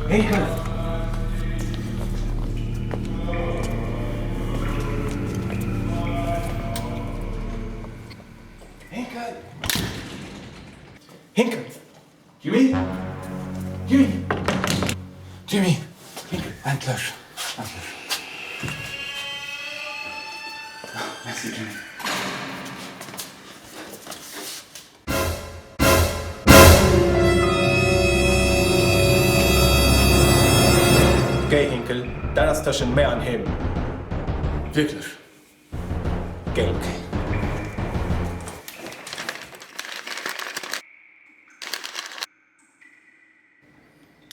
Hinkel! Hinkel! Hinkel! Jimmy! Jimmy! Jimmy! Hinkel! Endlech! Endlech! Merci, Jimmy. Géi, Hinkel, dat ass tëschent mär an him. Wierklech? Géi. Okay.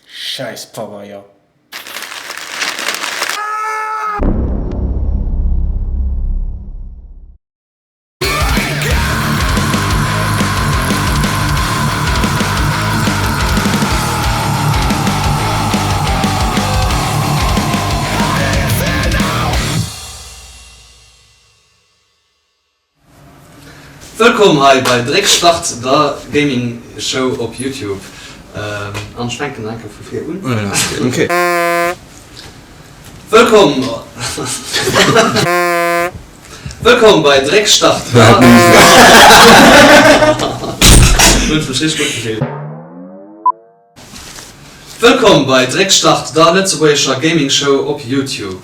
Schäiss Pabeier. Wëllkomm hei bei Dréckstart, der Gaming Show op Youtube. An ech fänken nach eng Kéier vu vir un. Wëllkomm. Wëllkomm bei Dréckstart. Wëllkomm bei Dréckstart, der lëtzebuergescher Gaming Show op Youtube.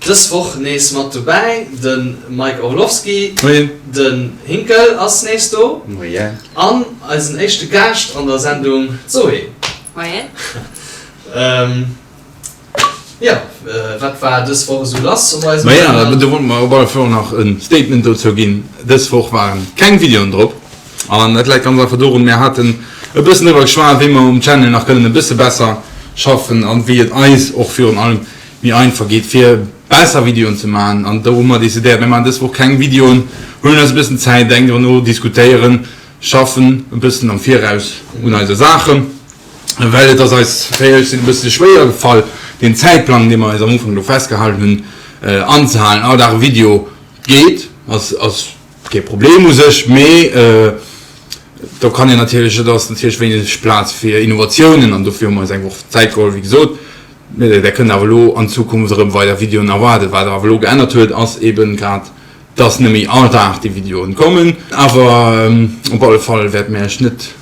Dës Woch nees mat dobäi de Mike Orlowski, den Hinkel ass nees do an eisen éischte Gaascht an der Sendung, d'Zoé. Moien. Jo, wat war dës Woch esou lass op eisem Maja, do wollte mer op alle Fall och nach e Statement dozou ginn. Dës Woch waren keng Videoen drop an dat läit ganz einfach dorun, mir haten e bëssen driwwer geschwat, wéi mer um Channel nach kënnen e bësse besser schaffen an wéi et eis och virun allem méi einfach geet fir besser Videoen ze maachen. An do hu mer decidéiert, mir maachen dës Woch keng Videoen, huelen eis e bëssen Zäit, denken driwwer no, diskutéieren, schaffen e bëssen am Viraus un eise Saachen. Well et ass eis, fir éierlech ze sinn, e bësse schwéier gefall, deen Zäitplang, dee mer eis am Ufank do festgehalen hunn, anzehalen. All Dag e Video geet, ass, ass kee Problem u sech, mee do kann een natierlech, et ass natierlech wéineg Plaz fir Innovatiounen an dofir hu mer eis eng Woch Zäit geholl, wéi gesot. Mee Der kënnt awer elo an Zukunft erëm weider Videoen erwaarden. Wat awer elo geännert huet, ass eeben grad, dass net méi all Dag déi Videoen kommen. Awer op alle Fall wäerte mir Iech net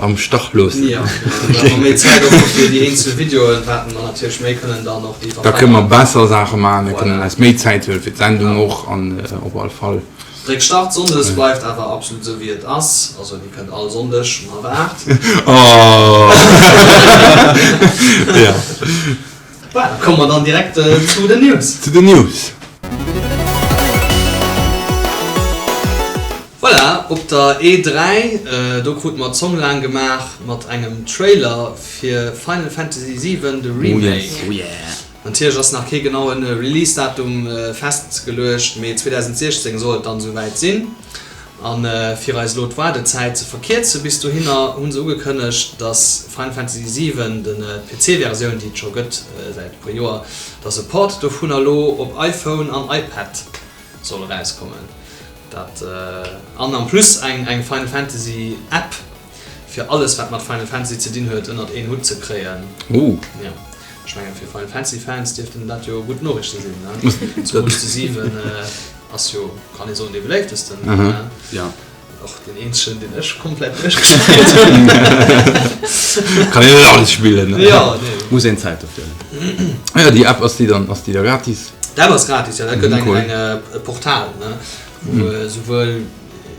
Am Stach loossen. Jo, da hu mer méi Zäit och fir déi eenzel Videoen, wat mer natierlech méi kënnen dann och déi Da kënne mer besser Saache maachen, mir kënnen eis méi Zäit huelen fir d'Sendung och an op all Fall. Dréck Start Sonndes bleift awer absolut esou wéi et ass, also dir kënnt all Sonndeg um hallwer 8. Oh jo. Voilà, da komme mer dann direkt zu den News. Zu den News. Voilà, op der E3, do krute mer d'Zong laang gemaach mat engem Trailer fir Final Fantasy 7, de Remake. Natierlech ass nach kee genaue Release-Datum festgeluecht, mee 2016 soll et dann esouwäit sinn. A fir eis elo d'Waardezäit ze verkierze bis dohinner, hu se ugekënnegt, dass Final Fantasy 7, den d'PC-Versioun, déi et scho gëtt säit e puer Joer, dass e Port dovunner elo op iPhone an iPad soll erauskommen. Dat an en plus eng eng Final Fantasy App fir alles wat mat Final Fantasy ze dinn huet ënnert een Hutt ze kréien. Oh. Jo, ech mengen fir Final Fantasy Fans dierften dat jo gutt Noriichte sinn, ne? Zumools de 7 ass jo, kann ee soen, dee beléiftesten, ne? Jo. Och deen eenzegen deen ech komplett duerchgespillt hunn. Kann een net alles spillen, ne? Jo, nee. Muss een Zäit dofir hunn. Ah jo, déi App, ass déi dann, ass déi da gratis? D'App ass gratis, jo. Dat gëtt eng, eng, e Portal, ne, wou esouwuel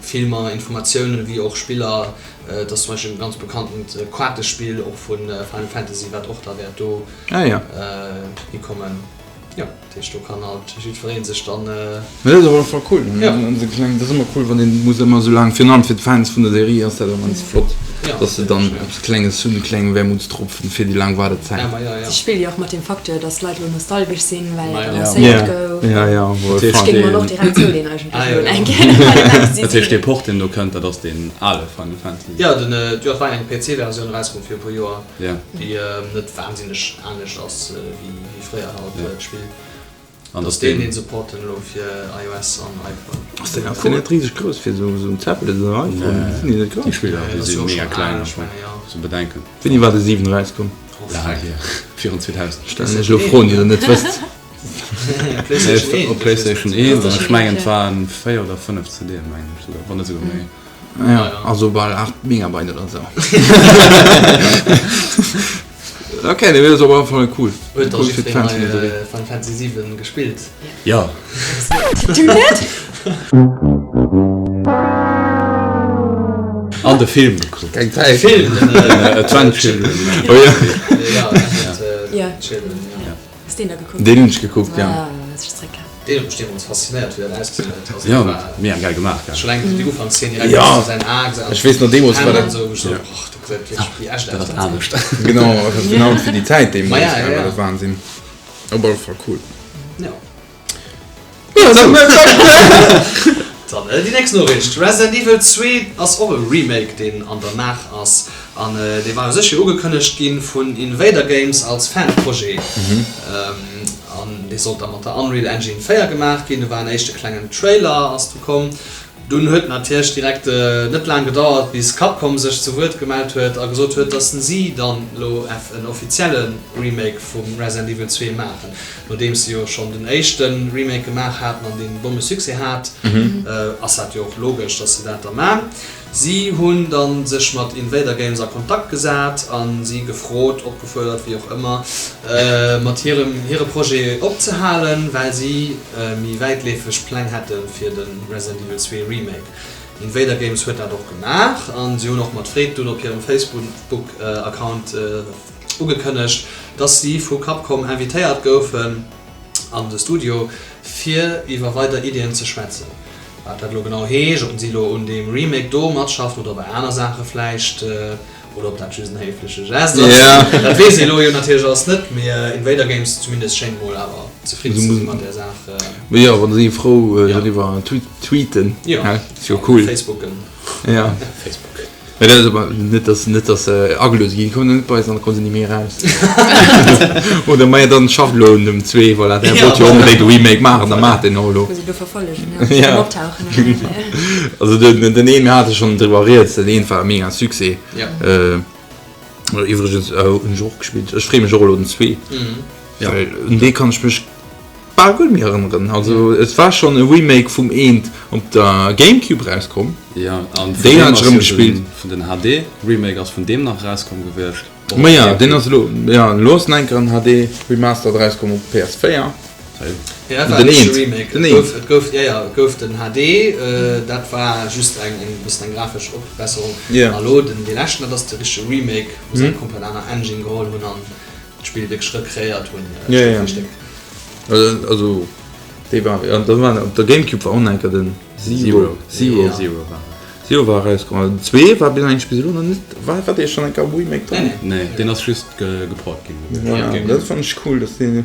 Filmer, Informatiounen wéi och Spiller, et ass zum Beispill e ganz bekanntent Kaartespill och vu Final Fantasy, wat och da wäert do hikommen. Jo, dat heescht do kann alt jiddweree sech dann. Mä dat ass op alle Fall cool. Jo. Dat ass ëmmer cool, wann een muss ëmmer esou laang, virun allem fir d'Fans vun der Serie ass dat ëmmer ganz flott, dass se dann eppes Klenges hunn, e klenge Wermutstropfen fir déi laang Waardezäit. Si spille jo och mat dem Facteur, dass d'Leit elo nostalgesch sinn, well et annoncéiert gouf. Jo, jo, op alle Ech Fall. géing mer och direkt zouleen eigentlech elo eng Kéier Final Fantasy Dat heescht, 7. dee Port, deen do kënnt, dat ass deen ale Final Fantasy? Jo, den, jo, et war eng PC-Versioun erauskomm viru e puer Joer. Déi net wahnsinneg anescht ass wéi fréier halt d'Spill. An dass deen deen supporten elo fir iOS an iPhone. Ass deen ass deen net riseg grouss fir esou en Tablet oder en iPhone? Sinn déi net grouss? Déi Spiller déi si mega kleng ze bedenken. Wéini war de 7 erauskomm? Laang hier, virun 2000. Stellen ech elo Froen déi der net wësst. Op Playstation 1 an ech mengen et waren 4 oder 5 CDen mengen ech souguer, wann net souguer méi. Ja, also bal 8 Megabyte oder sou. Ok, nee, ass op alle Fall cool. Huet da jiddwereen hei Final Fantasy 7 gespillt? Jo. Du net? An de Film gekuckt. Keng Zäit. Film, den Advent Children. Oh ja. Ja, Advent Ja. Children, ja. Hues deen da gekuckt? Deen hunn ech gekuckt, ja. Ah, hues dech zréckhalen. Deen huet mech deemools faszinéiert, wéi dat ausgesinn huet. Also, Ja, dat war mega geil gemaach, gell? Schon eleng déi Ufankszeen direkt, Ja. wou se säin A gesinn Ech weess nach deemools war an dat. esou, wou ech sou, och, dat gesäit wierklech wéi echt Dat aus. ass anescht. Genau, dat ass genau fir déi Zäit deemools, Ma ja, ja, war ja. dat Wahnsinn. Op alle Fall cool. Ja. Ja, dann, Dann déi nächst Noriicht, Resident Evil 2 ass och e Remake deen an der Maach ass an dee war u sech jo ugekënnegt gi vun Invader Games als Fanprojet an dee sollt da mat der Unreal Engine 4 gemaach ginn. Do war en éischte klengen Trailer ass du komm. Dunn huet natierlech direkt net laang gedauert bis Capcom sech zu Wuert gemellt huet a gesot huet, dass si dann elo en offizielle Remake vum Resident Evil 2 maachen. Nodeems se jo schonn den éischte Remake gemaach haten an deen Bomme Succès hat, ass dat jo och logesch, dass se dat da man. Si hunn dann sech mat Invader Games a Kontakt gesat a si gefrot, opgefuerdert, wéi och ëmmer, mat hirem hire Projet opzehalen, well si méi wäitleefeg Pläng hätte fir de Resident Evil 2 Remake. Invader Games huet dat och gemaach a si hunn och mat Freed dunn op hirem Facebook-Account ugekënnegt, dass si vu Capcom invitéiert goufen an de Studio, fir iwwer weider Iddien ze schwätzen. Wat dat elo genau heescht, ob si elo un deem Remake do matschaffen oder bei aner Saache vläicht, oder ob dat just en héifleche Gest ass, dat weess ee elo jo natierlech alles net. Mee Invader Games zumindest schéngt mol awer zefridden ze si mat där Saach. Jo, wa si frou doriwwer tweeten, ass jo cool. Facebooken. Facebook. Mä dat ass awer net, dass, net dass se ageluede ginn. Déi kommen dann net bei eis an da kommen se ni méi eraus. Oder maja, dann schafft elo un dem zwee, voilà, där wollt jo onbedéngt e Remake maachen, da maacht deen och elo. Muss elo verfollegen, ja, Ja. optauchen. Also den, den een, mir hate schonn driwwer rieds, den een war e mega Succès. Ja. Iwwregens hunn ech och gespillt. Ech freeë mech och elo den zwee. Ja. Well un dee kann ech mech Bal guer net méi erënneren. Also et war schonn e Remake vum eent op der Gamecube rauskomm. Jo, an vun Déi deem hat ech ass erëm jo gespillt. den, vun den HD Remake ass vun deem nach erauskomm gewiescht. Och op Ma ja, Gamecube. deen ass elo, jo, elo ass nach eng Kéier en HD Remastered erauskomm op PS4. Jo, dat war Den e richtege eent, Remake. den Et eent. gouf, et gouf, jo, jo, et gouf den HD, dat war just eng, eng bëssen eng grafesch Opbesserung. Jo. A lo den, dee leschten, dat ass de richtege Remake, wou se eng komplett aner Engine geholl hunn an d'Spill wierklech rekreéiert hunn, Stéck fir Stéck. Also déi war, ja, dat war op der Gamecube war och nach eng Kéier den Zero, Zero, Zero war et. Zero war erauskomm. An den zwee war bis eigentlech bis elo nach net, war, war dee schonn eng Kéier am Remake dran? Nee, deen ass just geport ginn. Voilà, dat fannen ech cool, dass deen,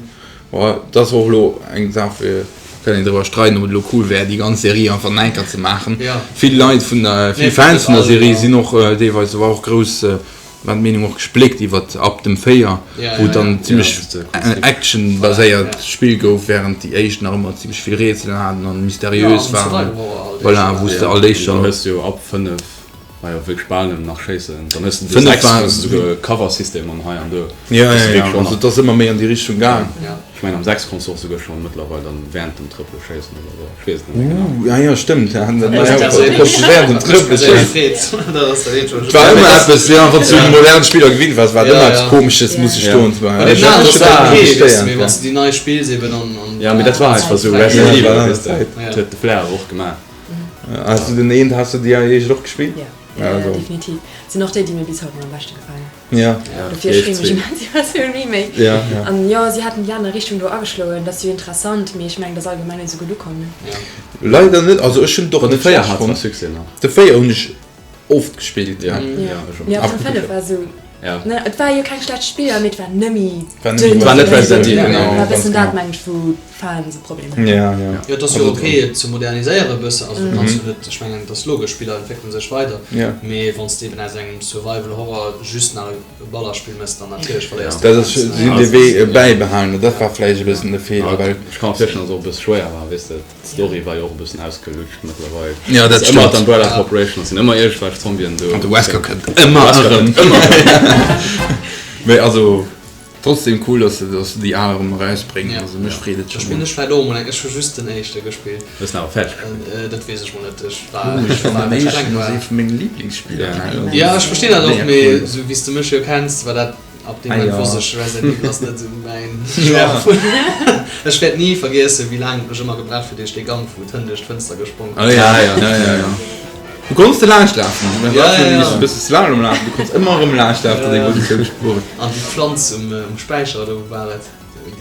bon, dat ass och elo eng Saach fir, kann een driwwer streiden, ob et elo cool wär déi ganz Serie einfach nach eng Kéier ze maachen. Vill Leit vun der, vill Fans vun der Serie sinn och deelweis, war och grouss War d'Meenung och gespléckt iwwert ab dem 4, wou et dann zimmlech Action-baséiert Spill gouf, wärend déi éischt nach ëmmer zimmlech vill Rätselen haten an mysteriös waren. Voilà, wou s de alt éischter. Dann hues de jo ab 5 war jo wierklech bal nëmmen nach schéissen. Dann hues de de 6, wou s de souguer Cover-System an hei an do. Jo, jo, jo, also et ass ëmmer méi an déi Richtung gaang. Ech mengen am 6 konns du och souguer schonn mëttlerweil dann während dem Trëppele schéissen oder sou, ech weess et net méi genau. Ooh, ah jo stëmmt, ja, dat war jo konns du während dem Trëppele schéissen. Et war ëmmer eppes, jo, wann s du un moderne Spiller gewinnt waars, war et ëmmer eppes Komesches, muss ech soen. Jo, mee dat war einfach sou Resident Evil, weess de, dat huet de Flair och gemaach. Has du den eent, has du déi éischt och gespillt? Jo, definitiv. Sinn och déi, déi mir bis haut nach am beschte gefalen. Ja. Dofir ech freeë mech immens iwwer esou e Remake. Ja, ja. An jo, si haten déi aner Richtung do ageschloen, dat ass jo interessant, mee ech mengen, dat ass allgemeng net esou gutt ukomm, ne? Leider net, also ech hunn et och De net 4 schlecht hat zwar fonnt. Succès nach. De 4 hunn ech oft gespillt, ja. Ja, mee och den 5 war esou, Ja. ne, et war jo keng schlecht Spiller, mee et war nëmme War den nëmme War net Resident Evil, genau, War e ganz bëssen genau. dat, mengen ech, wou d'Fans e Problem haten. Ja, ja. Jo, et ass jo ok, et ze moderniséieren e bëssen, also du kanns jo net, ech mengen, et ass logesch, Spiller entwéckele sech weider, mee wann s de eben aus engem Survival Horror just nach e Ballerspill méchs, dann natierlech verléiers de Dat ass, d'Fans. si hunn dee Wee bäibehalen, dat war vläicht e bëssen de Feeler, well. Ech ka mer virstellen, datt et och e bësse schwéier war, weess de, d'Story war jo och e bëssen ausgelutscht mëttlerweil. Jo, dat Et ass ëmmer stëmmt. d'Umbrella Corporation, et sinn ëmmer iergendwelch Zombien do. An de Wesker kënnt ëmmer erëm. Ëmmer erëm. Mee also trotzdem cool, dass se dass se déi al erëm erausbréngen. Also mech freet et Da spillen schonn. ech vläit och emol eng. Ech hu just den éischte gespillt. Hues en awer fäerdeg gespillt? Dat weess ech mol net. Ech war Ech ech fannen war den ech éischten kleng ass war. ee vu menge Liblingsspiller. Ja ech verstinn dat och, Mega mee cool. sou wéi s de mech jo kenns, war dat ab deem Ah Moment ja. wosst ech, Resident Evil ass net sou mäin Genre vun. Ech wäert ni vergiessen, wéi laang et mech ëmmer gebraucht huet, duerch dee Gank wou d'Hënn duerch d'Fënster gesprong Ah ja, ja, ja, ja. Du konns de laanscht lafen, du Ja, ja, ja. e bësse Slalom lafen, du konns ëmmer erëm laanscht lafen, Ja, déi ja. Positioun gespuert. An déi Pflanz um, um Späicher, oder wou war et?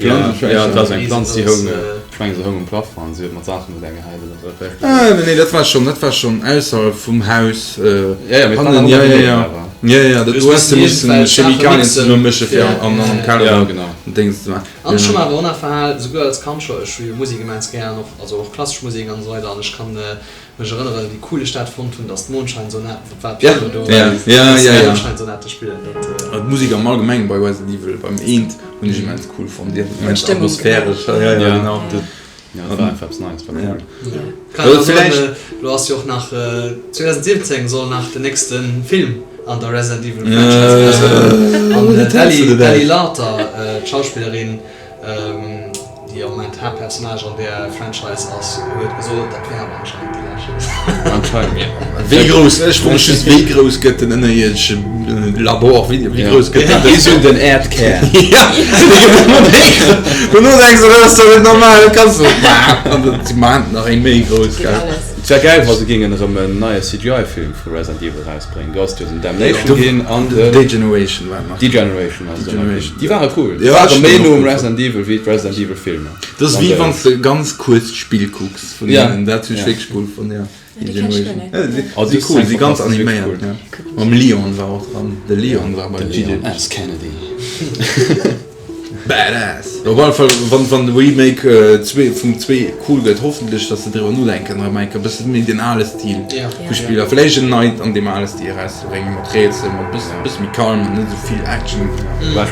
Déi Pflanz um Späicher. Ja, et war sou eng Pflanz, déi houng, Riesengross, ech mengen se houng um Plafond an si huet mat Saachen do gehäit oder sou. Vielleicht Ah, nee, nee, dat war schonn, dat war schonn ausserhalb vum Haus, äh, Ja, ja, mee et war hannen, nach ja, ëmmer ja, do ja. awer. Ja, ja, dat, Du du hues has de missen missen iergendwelch Saache Chemikalien mixen, zesummemësche fir fir, an, an am ja, Keller Ja, genau. Dings ze maachen. An ech hunn awer och nach verhal, souguer als Kand scho, ech hu jo Musek immens gär an och, also och klassesch Musek an esou weider an ech kann mech erënneren, wéi cool ech dat fonnt hunn, dass d'Mondscheinsonat, wat war Ja, Piano do, ja, ja, dass ja, ja. d'Mondscheinsonate spillen, dat. An d'Musek am Allgemengen bei Resident Evil, beim eent, hunn ech immens cool fonnt, déi immens D'Stëmmung, atmosphäresch, ja, ja, Ja, genau. dat, ja, dat war einfach eppes Neies, war Ja. cool. Ja. Kann Also awer soen, villäicht. elo ass jo och nach 2017 soll nach den nächste Film an der Resident Evil Franchise erauskommen an d'Ellie, d'Ellie Larter, d'Schauspillerin, déi am Moment Haaptpersonnage an där Franchise ass, huet gesot, dat wär awer anscheinend déi lescht. Anscheinend. Wéi grouss, ech froe mech just, wéi grouss gëtt den ënnerierdesche Labor, wéi wéi grouss gëtt dat? Bis un den Äerdkär. Ja, dono denks de, dat ass doch net normal, dat kanns du net maachen. An dann, si maachen nach eng méi grouss, Geet gell. alles. Et wär gäil wa se géingen erëm en neie CGI-Film vu Resident Evil erausbréngen. Do ass et jo den Damnation ginn an den. Degeneration war et nach. Degeneration ass et och nach ginn. Déi ware cool. Déi ware méi no um Resident Evil wéi d'Resident Evil Filmer. Dat ass wéi wann s de ganz kuerz d'Spill kucks vun hinnen. Dat hunn ech wierklech cool fonnt, jo. Degeneration. Si cool, si ganz animéiert, jo. Mam Leon war och dran. De Leon war beim De Leon S. Kennedy. Badass! Op alle Fall, wann wann de Remake zwee vum zwee cool gëtt, hoffentlech, dass se driwwer nodenken erëm eng Kéier e bësse méi den ale Stil vu Spiller, vläicht en neit an deem ale Stil erauszebréngen, mat Rätsel, mat bësse bësse méi calm an net esou vill Action,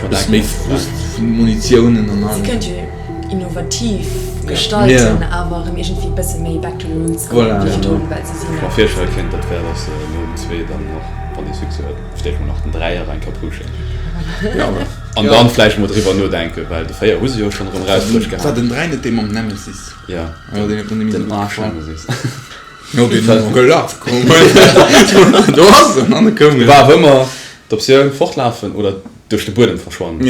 bësse méi Frust vun Munitiounen an Si allem. kënnt jo innovativ gestalten, awer erëm iergendwéi bësse méi back to the roots goen, Voilà. wéi virdrun, well se sinn. Ech mer virstelle kéint, dat wär, dass se nom zwee dann och, wann dee Succès huet, vläicht mol nach den dräier eng Kéier pushen. An dann vläicht mol driwwer nodenken, well de 4 hu se jo schonn erëm rausbruecht gehat. War den 3 net dee mam Nemesis? Jo, den den Arsch-Nemesis. Jo, deen hu mer gelaf komm. Do ass en an e koum. War awer ëmmer d'Optioun fortlafen oder duerch de Buedem verschwannen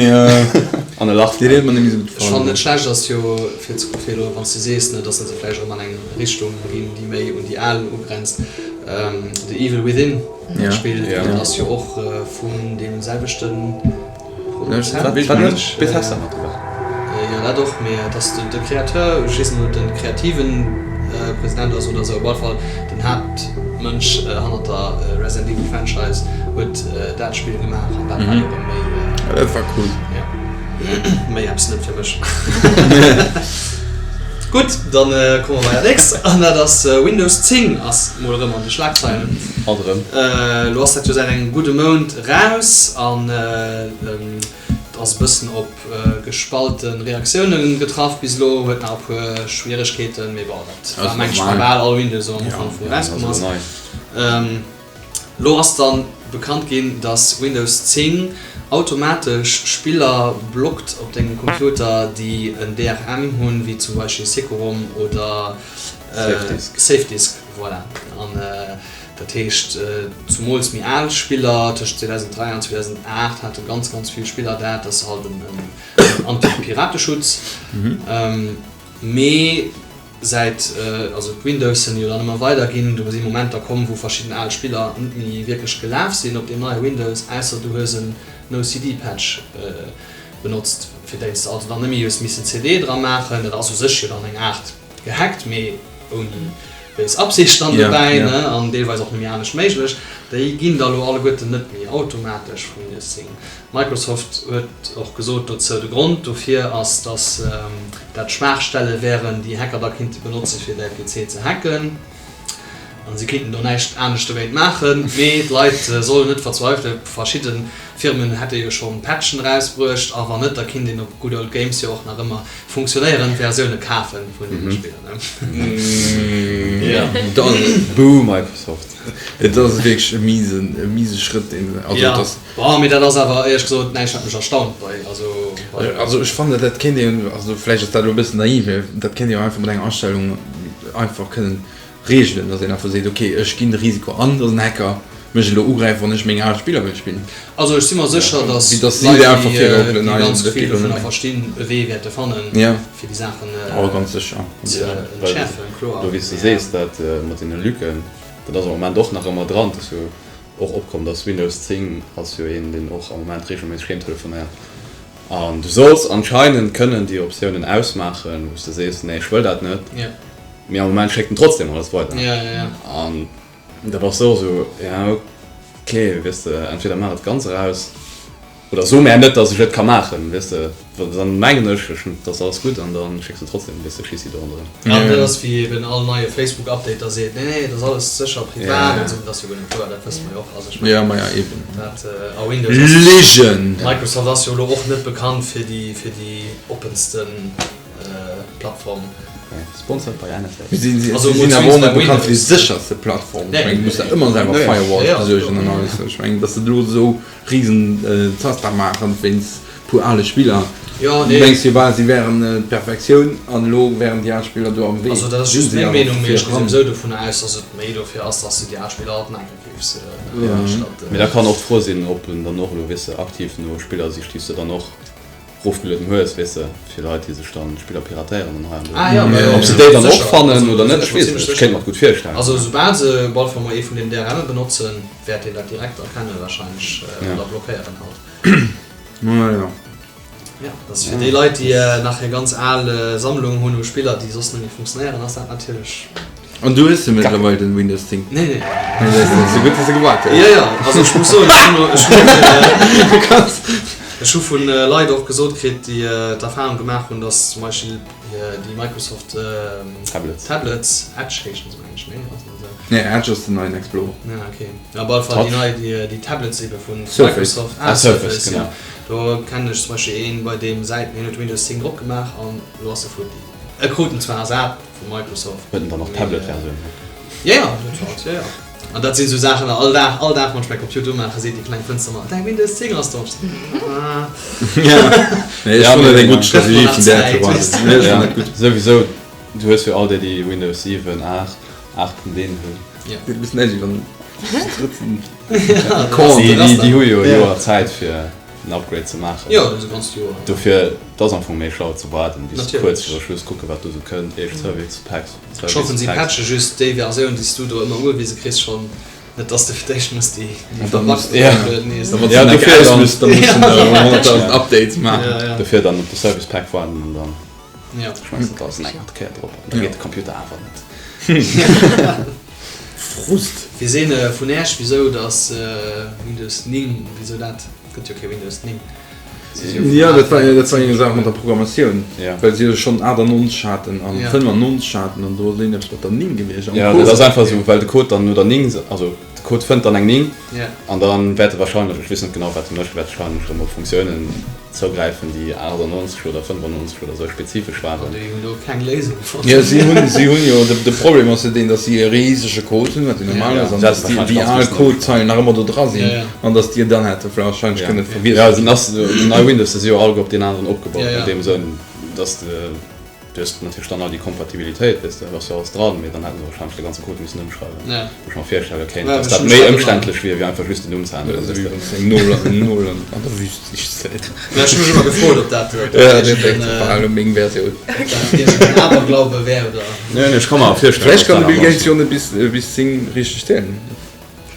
an e Lach Deen huet mer net méi esou gutt Ech gefall. fannen net schlecht ass jo fir ze fir elo wann s de sees ne dass se vläicht erëm an eng Richtung ginn déi méi un déi al ugrenzt. The Evil Within Spill dat ass jo och vun deem selwechten Produzent. Bethesda mat dobäi. Jo dat och, mee et ass de Créateur, ech weess net ob et den kreativen President ass oder esou, op alle Fall den Haaptmënsch hannert der Resident Evil Franchise huet dat Spill gemaach an dat war jo erëm méi. Dat war cool. Jo. Méi eppes net fir mech. Gutt, dann komme mer bei dat nächst an dat ass Windows 10 ass mol erëm an de Schlagzeilen. Alt erëm. Elo ass dat jo säit engem gudde Mount eraus an et ass e bëssen op gespalte Reaktioune getraff bis elo. Huet nach e puer Schwieregkeeten, mee bon, dat war meng ech bei bal all Windows esou am Ufank wou erauskomm ass. Lo ass dann bekannt ginn, dass Windows 10 automatesch Spiller blockt op dengem Computer, déi en DRM hunn, wéi zum Beispill Securom oder SafeDisc. Voilà. An dat heescht, zumools méi al Spiller, tëscht 2003 an 2008 hate ganz, ganz vill Spiller dat. Dat ass halt en Anti-Pirateschutz. Mee säit, also d'Windowsen jo dann ëmmer weider ginn, do si Momenter komm, wou verschidden al Spiller net méi wierklech gelaf sinn op deem neie Windows, ausser du hues en No-CD-Patch benotzt, fir déi s de also dann net méi hues missen CD dra maachen. Dat ass u sech jo dann eng Aart gehackt, mee ouni béis Absicht dann dobäi, ne, an deelweis och net méi anescht méiglech. Déi ginn da lo alleguerten net méi automatesch vum Windows 10. Microsoft huet och gesot dozou, de Grond dofir ass, datt dat Schwaachstelle wären, déi Hacker da kinnte benotze fir däi PC ze hacken. An si kéinten do näischt anescht dowéint maachen. Mee d'Leit sollen net verzweifelen, verschidde Firmen hätte jo schonn Patchen erausbruecht a wann net, da kinnt een op Good Old Games jo och nach ëmmer funktionéierend Versioune kafe vun deene Spiller. Boo Microsoft. Et ass wierklech e miesen, e miese Schrëtt deen se, also et ass. Bon, mee dat ass awer éierlech gesot näischt wat mech erstaunt bei, also bei. Also ech fannen dat kéint een, also vläicht ass dat elo e bëssen naiv, mee dat kéint ee jo einfach mat enger Astellung einfach kënnen Reegelen, dass een einfach seet, ok, ech ginn de Risiko an, dass en Hacker mech elo ugräift, wann ech meng al Spiller wëll spillen. Also ech si mer sécher, dass Leit, déi ganz vill dovunner verstinn, e Wee wäerte fannen, fir déi Saachen ze entschäerfen, kloer. Elo wéi s de sees, dat mat deene Lücken, dat ass am Moment och nach ëmmer dran. Et ass jo och opkomm, dass Windows 10 ass jo een, deen och am Moment reegelméisseg heem telefonéiert. An du solls anscheinend kënnen déi Optiounen ausmaachen, wou s de sees, nee, ech wëll dat net. Mee am Moment schéckt en trotzdem alles weider. Ja, ja, ja. An da bass de och esou, ja ok, weess de, entweder maach et ganz eraus oder so mär net, dass ech et ka maachen, weess de, well dann mengen ech, ech hunn, et ass alles gutt an da schécks de trotzdem e bësse Schissi do ronderëm. An dat ass wéi eben all neie Facebook-Update da seet, nee, nee, et ass alles sécher, privat an esou, dat ass jo guer net wouer, dat wësse mer jo och. Also ech mengen, Ja, ma ja, eben. dat a Windows ass, Ligen! Microsoft ass jo elo och net bekannt fir déi, fir déi oppensten. Plattform. Sponsored by NSA. Mee si sinn awer och net bekannt fir déi sécherste Plattform. Ech mengen, du muss der ëmmer selwer Firewalls besuergen an alles. Ech mengen, datt se elo esou risen Zaster maachen wéinst puer ale Spiller. Du mengs jo bal, si wären d'Perfektioun an elo wären déi al Spiller do am Wee. Also dat ass just meng Meenung, mee ech gi souwisou dovunner aus, datt et méi dofir ass, datt se déi al Spiller alt nach eng Kéier géifs anstatt. Mee da kann och d'Fro sinn, ob en dann och elo, weess de, aktiv no Spiller sicht, déi s de dann och Rofgelueden hues, weess de, fir Leit déi sech dann Spiller piratéieren an hei an do. Ah jo, ma Ob se déi dann och fannen oder net, ech weess et net, ech kéint mer et gutt virstellen. Also soubal se op alle Fall mol ee vun den DRMe benotzen, wäert een dat direkt erkennen wahrscheinlech oder blockéieren halt. Ja, ja. Ja, dat ass fir déi Leit déi nach hir ganz al Sammlung hunn u Spiller déi soss net méi funktionéieren, ass dat natierlech. An du hues jo mëttlerweil den Windows 10. Nee, nee. Nee, dat ass gutt, dass de gewaart hues. Jo, jo, also ech muss soen, ech hunn, ech hunn, ech hu vun Leit och gesot kritt, déi d'Erfahrung gemaach hunn, dass zum Beispill déi Microsoft Tablets, Tablets, Edge heeschen se mengen ech, nee, ass net esou? Nee, Edge ass den neien Explorer. Ah, okay. Ja, op alle Fall déi nei, déi, déi Tablets ebe vu Microsoft. Ah, Surface, genau. Do kennen ech zum Beispill een, bei deem säit, hien huet Windows 10 drop gemaach an elo ass e futti. E krut en zwar ersat vu Microsoft. Huet en dann och d'Tablet-Versioun drop? Jo, jo, dat schonn, jo, jo. An dat sinn esou Saachen, all Dag, all Dag, wann ech mäi Computer umaachen, seet déi kleng Fënster mer, Däi Windows 10 ass drop. Nee, ech fannen dat eng gutt Strategie vun där ze waarden. Nee, ech fannen dat gutt. Souwisou, du hues fir all déi, déi Windows 7, 8, 8.1 hunn. Seet e bëssen aus, wéi wann drëtzen Déi hu jo e Joer Zäit fir. en Upgrade ze maachen. Jo, dat ass e ganzt Joer. Dofir, et ass am Fong méi schlau ze waarden bis kuerz viru Schluss, kucke wat do sou kënnt, éischt Service Packs, Ech hoffen si patche just déi Versioun déi s du do ëmmer ugewise kriss schonn, net dass de fir d'éischt muss déi verpackt nees. Ja, dofir dann, da muss en 100.000 Updates maachen. Dofir dann op de Service Pack waarden an dann schmeiss de alles an enger Kéier drop an da geet de Computer awer net. Frust. Weess een vun Äech wisou dass Windows 9, wisou dat, et gëtt jo kee Windows 9. Jo dat war dat war eng Saach mat der Programmatioun, well se jo schonn 98 haten an 95 haten an do ass iergendeppes mat der 9 gewiescht am Code. Jo dat ass einfach esou well de Code dann no der 9, also de Code fënnt dann eng 9 an dann wäert e wahrscheinlech, ech weess net genau wat e mécht, wäert wahrscheinlech erëm op Funktiounen zougräifen déi 98 oder 95 oder sou spezifesch waren. An déi hunn do keng Léisung fonnt. Jo, si hunn, si hunn jo, de Problem ass jo deen, datt si e risege Code hunn, wat jo normal ass, an datt déi, déi al Codezeilen nach ëmmer do dra sinn, an datt déi dann hätte warscheinlech kënne verwiesselt ginn. Jo, den ass, déi nei Windows, déi si jo alleguer op deen aneren opgebaut, an deem Sënn, datt de. Du hues natierlech dann all déi Kompatibilitéit, weess de, do ass jo alles dran, mee dann hätte se warscheinlech de ganze Code missen ëmschreiwen, wou ech mer virstelle kéint, dass dat méi ëmständlech wier, wéi einfach just den Numm ze änneren, weess de. Eng Nol an en Nol an der Wüst sicht zäit. Mä ech hu mech ëmmer gefrot, ob dat iergendeen Aberglaube wär oder. Nee, nee, ech ka mer virstellen, Vläicht kann de Bill Gates jo net bis 10 richteg zielen.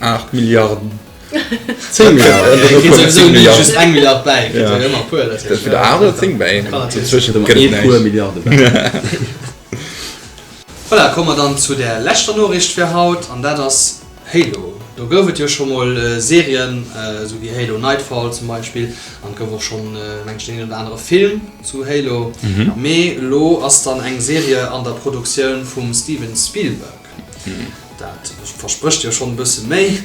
8 Milliarden. 10 Milliarden. Kritt souwisou ni just eng Milliard bäi, kritt jo ëmmer e puer. Dat kritt 8 oder 10 bäi. Dozwësche gëtt et näischt. E puer Milliarde bäi. Voilà, komme mer dann zu der leschter Noriicht fir haut, an dat ass Halo. Do gouf et jo scho mol Serien, esou wéi Halo Nightfall zum Beispill, an et gouf och schonn, meng ech, deen een oder anere Film zu Halo. Mee elo ass dann eng Serie an der Produktioun vum Steven Spielberg. Dat versprécht jo schonn e bësse méi.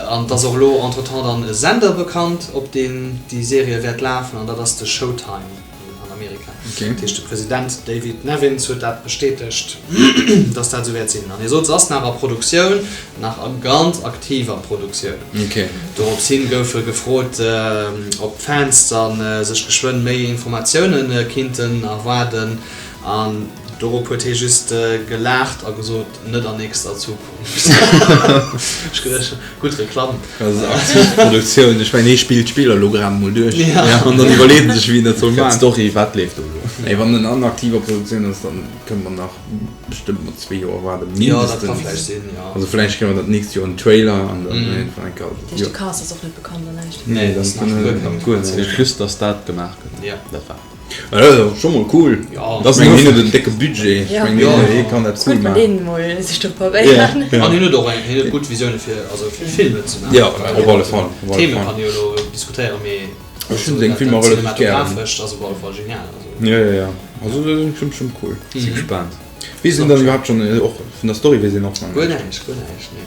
An et ass och elo entretemps dann e Sender bekannt, op deem déi Serie wäert lafen, an dat ass de Showtime an Amerika. Dat heescht, de President David Nevins huet dat bestätegt, dass dat esou wäert sinn. An hie sot, se ass nach a Produktioun, nach a ganz aktiver Produktioun. Dorops hin gouf e gefrot, ob d'Fans da sech geschwënn méi Informatioune kinnten erwaarden. An dorop huet hie just gelaacht a gesot, Net an nächster Zukunft. Ech geduecht, gutt Reklamm. Dat ass aktiv Produktioun. Ech mengen, hie spillt d'Spiller elo grad emol duerch an dann iwwerleet en sech, wéi en dat soll maachen. D'Story, wat leeft do elo? Nee, wann en an aktiver Produktioun ass, dann kënne mer nach bestëmmt mat zwee Joer waarden, mindestens. Jo, dat ka vläicht sinn, jo. Also vläicht kréie mer dat nächst Joer en Trailer an dann iergendwann eng Kéier. Dat heescht, de Cast ass och net bekannt an näischt? Nee, dat ass nach guer keng guer näischt. Just, datt dat gemaach gëtt, dat war et. Ja, dat ass scho mol cool. Ja. Ech mengen, hien huet en décke Budget. Ech mengen, Ja. hie kann dat cool Gutt, wann maachen. deen emol sech do probéiert. An hien huet och eng, hien huet gutt Visioune fir, also fir Filmen ze maachen. Ja, op alle Fall, op alle Themen Fall. kann ee jo elo diskutéieren, mee Ech hunn seng Filmer relativ gären. Cinematographescht ass op alle Fall genial. Also. Ja, ja, ja. Also dat ass schonn, schonn cool. Si gespaant. Weess een dann iwwerhaapt schonn, och vun der Story weess een och nach Guer näischt? näischt, guer näischt, nee.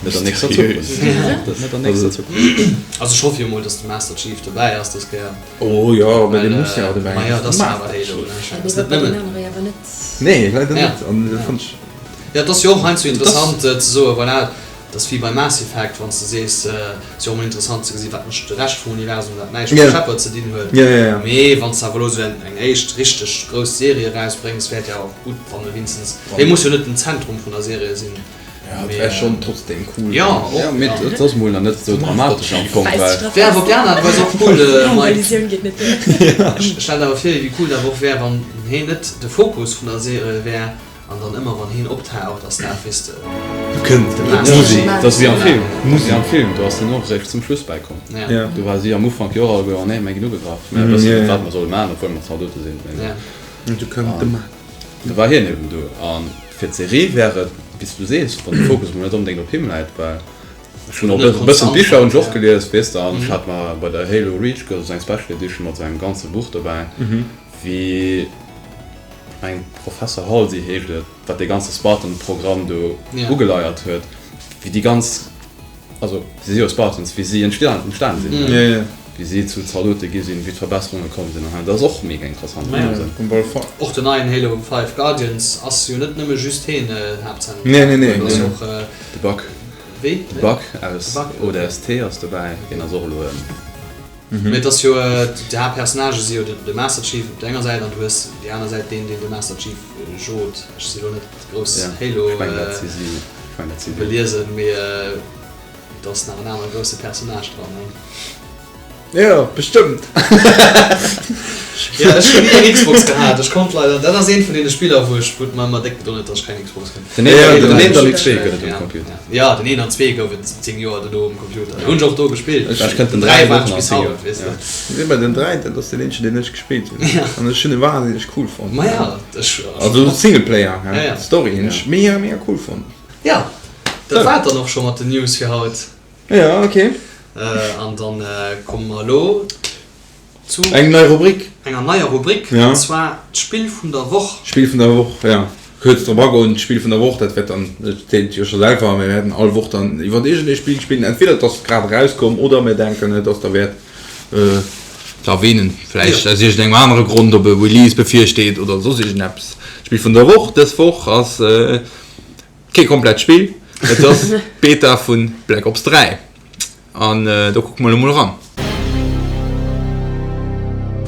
Net an nächster Zukunft. Net an nächster Zukunft. Also ech hoffe jo mol, dass de Master Chief dobäi ass dës Kéier. Oh jo, mä dee muss jo och dobäi Ma jo, dat ass jo awer Halo, ne? Ech mengen, dat ass net nëmmen. Nee, leider net. An dat fonnt ech. Jo, et ass jo och heiansdo interessant ze soen, voilà, dat ass wéi bei Mass Effect, wann s de sees, et ass jo och emol interessant ze gesinn, wat mécht de Rescht vum Universum, dat näischt mat Shepard ze dinn huet. Mee wann s de awer elo esou eng éischt richteg grouss Serie erausbréngs, wär et jo och gutt, wann e wéinstens, hie muss jo net den Zentrum vun der Serie sinn. Ja, et wär schon trotzdem cool. Ja, och, ja, mee et ass mol nach net esou dramatesch am Fong, well. Wär awer op déi aner Aart a Weis och cool, Mike. Ech stell der awer vir, wéi cool dat awer och wär, wann heen net de Fokus vun der Serie wär an dann ëmmer wann heen optaucht, ass dat, weess de. Do kënnt d'Musek. Dat ass wéi am Film, wéi am Film, do ass hien och eréischt zum Schluss bäikomm. Do war si am Ufank jo och alleguer, oh nee, mir ginn ugegraff, mir wëssen net, wat mer solle maachen, obwuel mer Zaldote sinn. Do kënnt de Matt. Do war hien eben do. A fir d'Serie wär et, wéi s du sees, wann de Fokus emol net onbedéngt op him läit, well ech hunn och e bëssen d'Bicher hunn ech och gelies, weess de, an ech hat mer bei der Halo Reach gouf et esou eng Special Edition mat esou engem ganze Buch dobäi, wéi eng Professor Halsey heescht et, wat dee ganze Spartan-Programm do ugeleiert huet, wéi déi ganz. Also si si jo Spartans, wéi si entstanen sinn, wéi si zu Zaldote gi sinn, wéi d'Verbesserunge komm sinn an dat ass och mega interessant an deem Sënn. Och den neien Halo 5 Guardians ass jo net nëmme just heen haaptsächlech. Nee, nee, nee. Do ass jo och de Buck. Wéi? De Buck aus ODST ass dobäi, deen ass och elo en. Mee et ass jo, déi Haaptpersonnagë si jo de Master Chief op der enger Säit an du hues déi aner Säit deen, deen de Master Chief jot. Ech si lo net grouss Halo beliesen, mee do ass nach en anere grousse Personnage dran, ne? Jo, bestëmmt! Jo, ech hunn ni eng Xbox gehat, ech konnt leider, dat ass eent vun deene Spiller, wou ech, wou et mer ëmmer déck gedoen huet, datt ech keng Xbox hunn. Den eent an den zwee gëtt et um Computer. Jo, den eent an zwee gouf et 10 Joer dono um Computer. Hunn ech och do gespillt. Vläicht kënnt den 3 war ech bis haut, weess de. Nee, mä den 3, dat ass deen eenzegen, deen ech gespillt hunn. An ech hunn e wahnsinneg cool fonnt. Ma ja, ech. Also Singleplayer, d'Story hunn ech mega, mega cool fonnt. Jo, dat war et dann och scho mat den News fir haut. Jo, ok. An dann komme mer elo zu. Eng nei Rubrik. Enger neier Rubrik, an zwar d'Spill vun der Woch. D'Spill vun der Woch, jo. Kuerz drop agoen, d'Spill vun der Woch, dat wäert dann, et steet jo scho selwer, mir wäerten all Woch dann iwwer iergendee Spill spillen. Entweder et ass grad erauskomm oder mir denken, et ass derwäert ze erwähnen, vläicht aus iergendengem anere Grond, ob e Release bevirsteet oder soss iergendeppes. D'Spill vun der Woch dës Woch ass. Kee komplett Spill, et ass d'Beta vu Black Ops 3 an do kucke mer elo mol eran.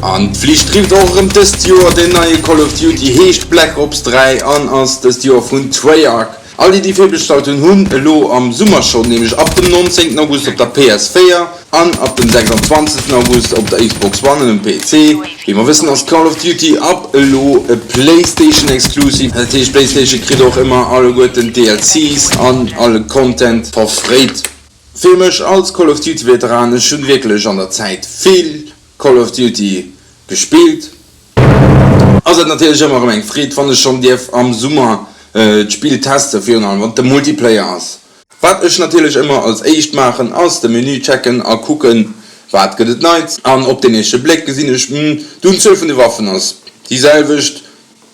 An d'Flicht rifft och erëm dëst Joer, den neie Call of Duty heescht Black Ops 3 an ass dëst Joer vun Treyarch. All déi déi virbestallt hunn, hunn elo am Summer schonn, nämlech ab dem 19 August op der PS4 an ab dem 26 August op der Xbox One an um PC. Wéi mer wëssen ass Call of Duty ab elo e Playstation Exclusive, dat heescht Playstation kritt och ëmmer alleguerten d'DLCs an alle Content verfréit. Fir mech als Call of Duty Veteran, ech hunn wierklech an der Zäit vill Call of Duty gespillt, ass et natierlech ëmmer erëm eng Freed wann ech schonn dierf am Summer d'Spill testen, virun allem wann et de Multiplayer ass. Wat ech natierlech ëmmer als éischt maachen ass de Menü checken a kucken wat gëtt et neits an op den éischte Bléck gesinn ech, hm, d'Unzuel vun de Waffen ass déi selwecht.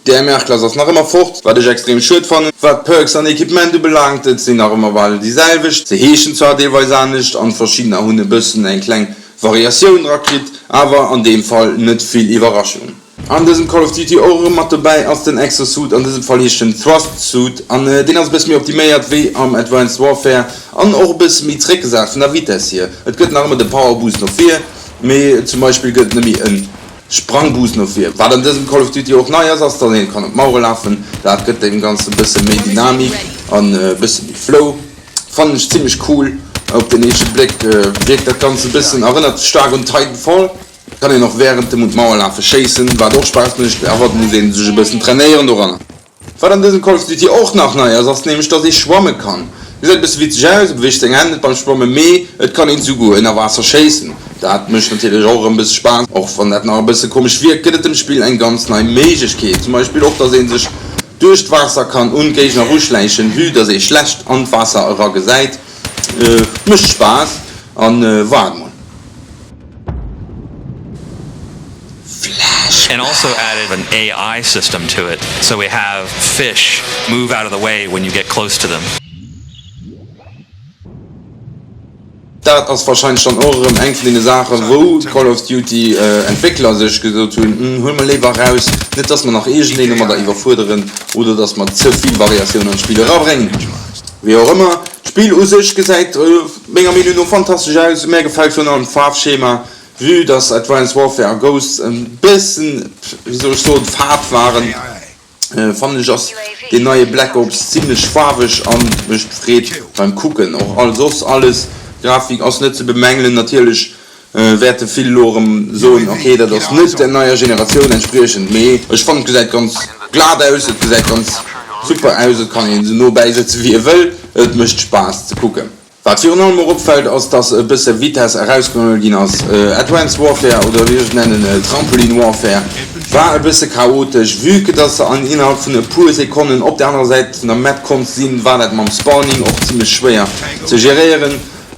D'DMR-Klass ass nach ëmmer fort, wat ech extrem schued fannen. Wat d'Perks an Equipement ubelaangt, et sinn nach ëmmer bal déi selwecht. Se heeschen zwar deelweis anescht an verschiddener hunn e bëssen eng kleng Variatioun dra kritt, awer an deem Fall net vill Iwwerraschung. An dësem Call of Duty och erëm mat dobäi ass den Exosuit, an dësem Fall heescht en Thrust Suit an deen ass e bësse méi optiméiert wéi am Advanced Warfare an och e bësse méi zréckgesat vun der Vitess hier. Et gëtt nach ëmmer de Power Boost no vir, mee zum Beispill gëtt et net méi en Sprangboost no vir. Wat an dësem Call of Duty och nei ass, ass dass een kann op d'Mauere lafen. Dat gëtt dem ganzen e bësse méi Dynamik an e bësse méi Flow. Fannen ech zimlech cool. Op den éischte Bléck wierkt dat ganze bëssen, erënnert staark un Titanfall. Kann een och wärend dem un d'Mauer lafe schéissen, wat och Spaass mécht, awer et muss een sech e bëssen trainéieren doranner. Wat an dësem Call of Duty och nach nei ass, ass nämlech dass ee schwamme kann. Gesäit e bësse witzeg aus, e beweegt seng Hänn net beim Schwammen, mee et kann een souguer ënner Waasser schéissen. Dat mécht natierlech och erëm bësse Spaass. Och wann dat nach e bësse komesch wierkt, gëtt et dem Spill eng ganz nei Méiglechkeet. Zum Beispill och dass ee sech duerch d'Waasser kann un d'Géigner eruschläichen, vue dass ee schlecht an d'Waasser era gesäit. Mécht Spaass an waart mol. And also added an AI system to it, so we have fish move out of the way when you get close to them. Dat ass wahrscheinlech dann och erëm eng vun deene Saachen, wou d'Call of Duty Entwéckler sech gesot hunn, Hm, huele mer léiwer eraus, net dass mer nach iergendeen domadder iwwerfuerderen oder dass mer ze vill Variatioun an d'Spill erabréngen. Wéi och ëmmer, d'Spill u sech gesäit menger Meenung no fantastesch aus. Mär gefält virun allem d'Faarfschema, Vue dass Advanced Warfare a Ghosts e bëssen, wéi soll ech soen, fad waren, fannen ech ass deen neie Black Ops zimlech faarweg an mécht Freed beim kucken. Och all soss alles, Grafik ass net ze bemängelen. Natierlech wäerte vill elo erëm soen, ok dat ass net der neier Generatioun entspriechend, mee ech fannen et gesäit ganz glat aus, et gesäit ganz super aus, et kann een esou no bäi sëtzen wéi ee wëll, et mécht Spaass ze kucken. Wat virun allem och opfält ass, dass e bësse Vitesse erausgeholl ginn ass. Advanced Warfare, oder wéi ech et nennen, Trampolin Warfare, war e bësse chaotesch. Vue que dass se an innerhalb vun e puer Sekonnen op der anerer Säit vun der Map konnt sinn, war dat mam Spawning och zimlech schwéier ze geréieren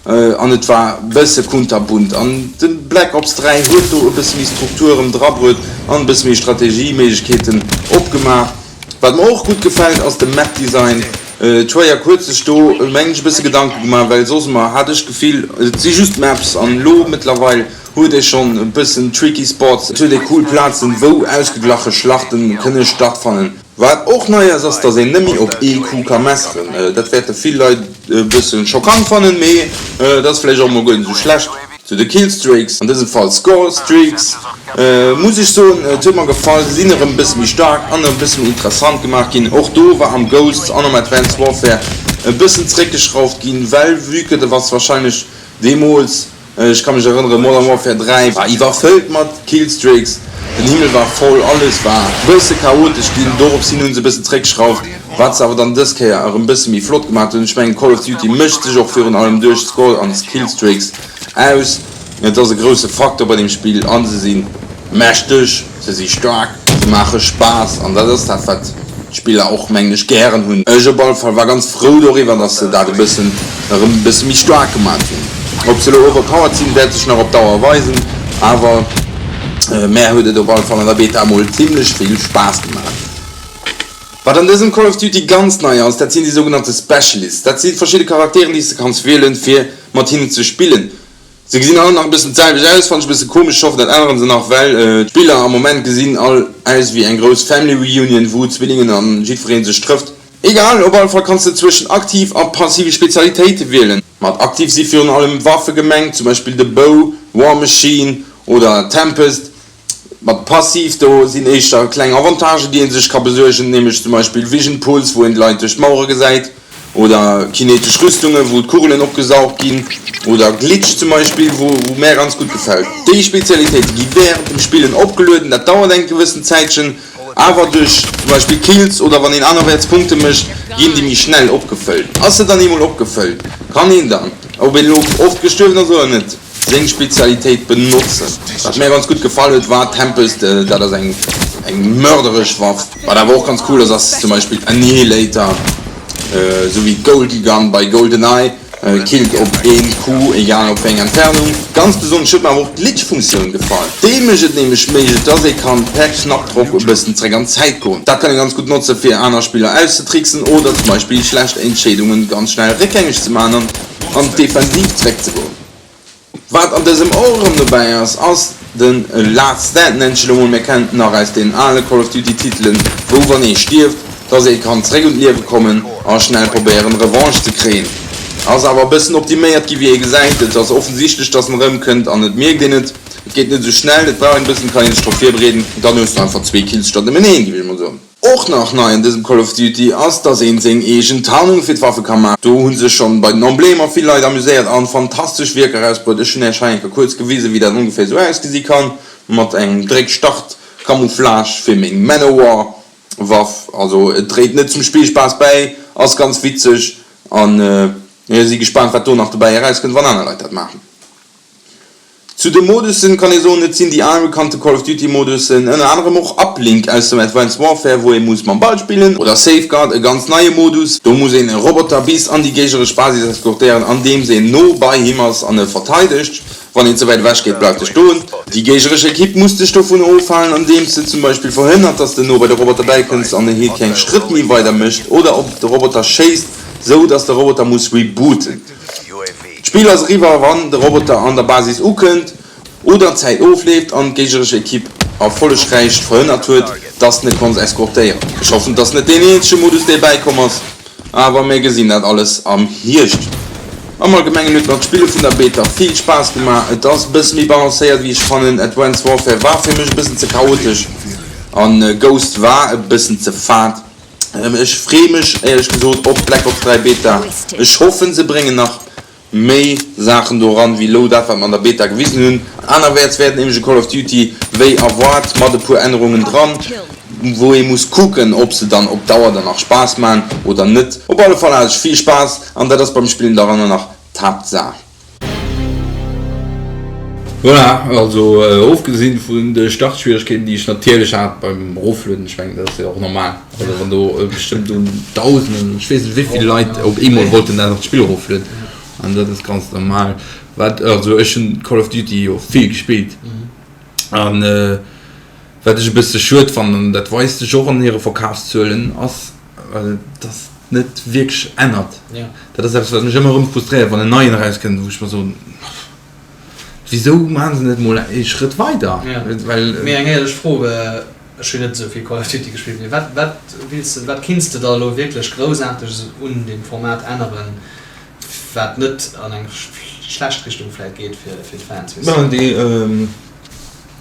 an et war bësse kunterbunt. An de Black Ops 3 huet do e bësse méi Struktur erëm drabruet an e bësse méi Strategieméiglechkeeten opgemaach. Wat mer och gutt gefält ass de Map Design. Treyarch huet sech do mengen ech e bësse Gedanke gemaach, well soss emmer hat ech d'Gefill et si just Maps an elo mëttlerweil huet ee schonn e bëssen tricky Spots, et huet ee cool Plazen wou ausgeglache Schlachten kënne stattfannen. Wat och nei ass, ass dass een nëmme op EQ ka messeren. Dat wäerte vill Leit e bësse schockant fannen, mee et ass vläicht och emol guer net esou schlecht. Zu de Killstreaks, an dësem Fall Scorestreaks, muss ech soen, et huet mer gefall, se sinn erëm e bësse méi staark an e bësse méi interessant gemaach ginn. Och do war am Ghosts an am Advanced Warfare e bëssen zréckgeschrauft ginn, well vue que de was wahrscheinlech deemools, ech ka mech erënneren, Modern Warfare 3 war iwwerfëllt mat Killstreaks, den Himmel war voll, alles war e bësse chaotesch ginn. Dorops hin hu se e bëssen zréckgeschrauft, wat se awer dann dës Kéier erëm e bësse méi flott gemaach hunn. Ech mengen, Call of Duty mécht sech och virun allem duerch d'Score an d'Killstreaks. Aus. Et ass e grousse Faktor bei deem Spill an se si mächteg, se si staark, se maache Spaass an dat ass dat wat d'Spiller och mengen ech gären hunn. Ech op alle Fall war ganz frou doriwwer, dass se dat e bëssen erëm e bësse méi staark gemat hunn. Ob se elo overpowered sinn wäert sech nach op Dauer weisen, awer mär huet et op alle Fall an der Beta emol zimlech vill Spaass gemaach. Wat an dësem Call of Duty ganz nei ass, dat sinn déi sougenannte Specialists. Dat si verschidde Charakteren déi s de kanns wielen fir mat hinnen ze spillen. Se gesinn all nach e bëssen d'selwecht aus, fannen ech e bësse komesch, ech hoffen dat änneren se nach, well d'Spiller am Moment gesinn all aus wéi eng grouss Family Reunion wou Zwillingen an jiddwereen sech trëfft. Egal, op alle Fall kanns de zwëschen aktiv a passive Spezialitéite wielen. Mat aktiv si virun allem Waffe gemengt, zum Beispill de Bow, War Machine oder Tempest. Mat passiv, do sinn éischter kleng Avantagen, déi ee sech ka besuergen, nämlech zum Beispill Vision Pulse, wou een d'Leit duerch d'Mauere gesäit, oder kinetesch Rüstungen, wou d'Kugelen opgesaugt ginn, oder Glitch zum Beispill, wou mär ganz gutt gefält. Déi Spezialitéite gi wärend dem Spillen opgelueden, dat dauert eng gewëssen Zäitchen, awer duerch zum Beispill Kills oder wann een anerwäerts Punkte mécht, ginn déi méi schnell opgefëllt. Ass se dann eemol opgefëllt, kann een dann, ob een elo oft gestuerwen ass oder net, Seng Spezialitéit benotzen. Wat mär ganz gutt gefall huet war Tempest, dat ass eng eng mörderesch Waff. Wat awer och ganz cool ass, ass zum Beispill Annihilator, esou wéi d'Golden Gun bei GoldenEye. Killt op een Coup, egal op wéi eng Entfernung. Ganz besonnesch huet mer awer och d'Glitch-Funktioun gefall. Déi mécht et nämlech méiglech, dass ee kann per Knappdrock e bëssen zréck an d'Zäit goen. Dat kann ee ganz gutt notze fir aner Spiller auszetricksen oder zum Beispill schlecht Entscheedungen ganz schnell réckgängeg ze maachen an an d'Defensiv zréckzegoen. Wat an dësem och erëm dobäi ass, ass de Last Stand, nennt ech elo mol. Mir kennen et nach aus den ale Call of Duty Titelen, wou wann ee stierft, dass ee kann zeréck un d'Liewe kommen a schnell probéieren Revanche ze kréien. Ass awer e bëssen optiméiert gi wéi ee gesäit. Et ass offensichtlech, dass en erëmkënnt an et mierkt een et. Et geet net esou schnell, et brauch een e bëssen, kann een sech drop virbereeden. Dann hues du einfach zwee Kills statt nëmmen een, géif ech mol soen. Och nach nei an dësem Call of Duty ass, dass een seng eegen Tarnung fir d'Waffe ka maachen. Do hunn sech schonn bei den Emblemer vill Leit amuséiert an fantastesch Wierker erausbruet. Ech hunn Äech hei eng Kéier kuerz gewisen, wéi dat ongeféier sou ausgesi kann, mat engem Dréck-Start-Camouflage fir meng Manowar Waff. Also et dréit net zum Spillspaass bäi, ass ganz witzeg an mir si gespaant wat do nach dobäi erauskënnt, wann aner Leit dat maachen. Zu de Modussen kann ee soen, et sinn déi al bekannte Call of Duty Modussen, ënner anerem och Uplink aus dem Advanced Warfare, wou ee muss mam Ball spillen, oder Safeguard, e ganz neie Modus, do muss een e Roboter bis an déi géigneresch Basis eskortéieren, andeems een no bei him ass an e verteidegt. Wann een ze wäit ewech geet, bleift e stoen. Déi géigneresch Ekipp muss dech dovun ofhalen, andeems se zum Beispill verhënnert, dass de no bei de Roboter bäikënns an e keng Schrëtt méi weider mécht, oder op de Roboter schéisst, sou dass de Roboter muss rebooten. D'Spill ass eriwwer wann de Roboter an der Basis ukënnt oder d'Zäit ofleeft an d'géigneresch Ekipp erfollegräich verhënnert huet, dass en konnt eskortéieren. Ech hoffen et ass net deen eenzege Modus dee bäikomm ass, awer mir gesinn dat alles am Hierscht. Am Allgemengen huet mer d'Spille vun der Beta vill Spaass gemaach. Et ass e bësse méi balancéiert wéi ech fannen. Advanced Warfare war fir mech e bëssen ze chaotesch an Ghost war e bëssen ze fad. Ech free mech éierlech gesot op Black Ops 3 Beta. Ech hoffen se bréngen nach méi Saachen do eran wéi elo dat wat mer an der Beta gewisen hunn. Anerwäerts wäert nämlech e Call of Duty wéi erwaart mat e puer Ännerungen dran, wou ee muss kucken ob se dann op Dauer dann nach Spaass man oder net. Op alle Fall hat ech vill Spaass an dat ass beim Spillen dach ëmmer nach d'Haaptsaach. Voilà, also ofgesinn vun de Startschwieregkeeten déi ech natierlech hat beim Eroflueden, ech mengen dat ass jo och normal, also wann do bestëmmt un Dausenden, ech weess net wéivill Leit op eemol wollten dat Spill eroflueden an dat ass ganz normal. Wat, also ech hunn Call of Duty jo vill gespillt an wat ech e bësse schued fannen, an dat weist sech och an hire Verkafszuelen, ass dass et net wierklech ännert. Dat ass eppes wat mech ëmmer erëm frustréiert, wann en neien erauskënnt, wou ech mer soen, wisou maachen se net mol ee Schrëtt weider? Well. Mee eng éierlech Fro, ech hunn net esou vill Call of Duty gespillt, mee wat wat wills de, wat kinns de da elo wierklech groussaarteges un deem Format änneren, wat net an eng schlecht Richtung vläit geet fir fir d'Fans, weess de?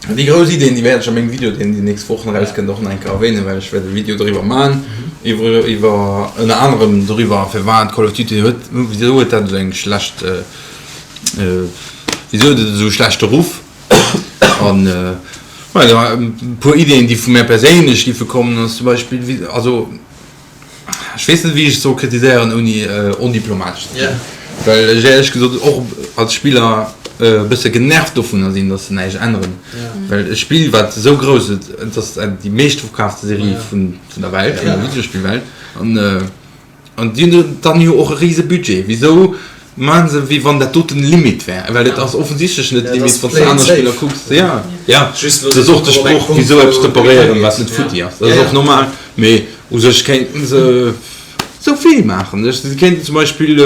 Déi grouss Ideen, déi wäert ech a mengem Video, deen déi nächst Wochen erauskënnt, och nach eng Kéier erwähnen, well ech wäert e Video doriwwer maachen, iwwer, iwwer ënner anerem doriwwer, firwat Call of Duty huet, wisou huet dat esou eng schlecht, wisou huet et esou e schlechte Ruff an, voilà, e puer Ideen, déi vu mär perséinlech géife kommen, ass zum Beispill, also. Ech weess net wéi ech et soll kritiséieren ouni ondiplomatesch ze sinn, well ech éierlech gesot och als Spiller e bësse genervt dovunner sinn, datt se näischt änneren, well e Spill wat esou grouss et et ass déi meeschtverkaafte Serie vun der Welt, vun der Videospillwelt an an déi hunn dann jo och e rise Budget. Wisou Maachen se wéi wann dat doten Limit wär, well et ass offensichtlech net Limit wann s de aner Spiller kucks. Jo, jo, dat ass och de Sproch wisou eppes reparéieren wat net futti ass, dat ass och normal, mee u sech kéinten se sou vill maachen. Si kéinten zum Beispill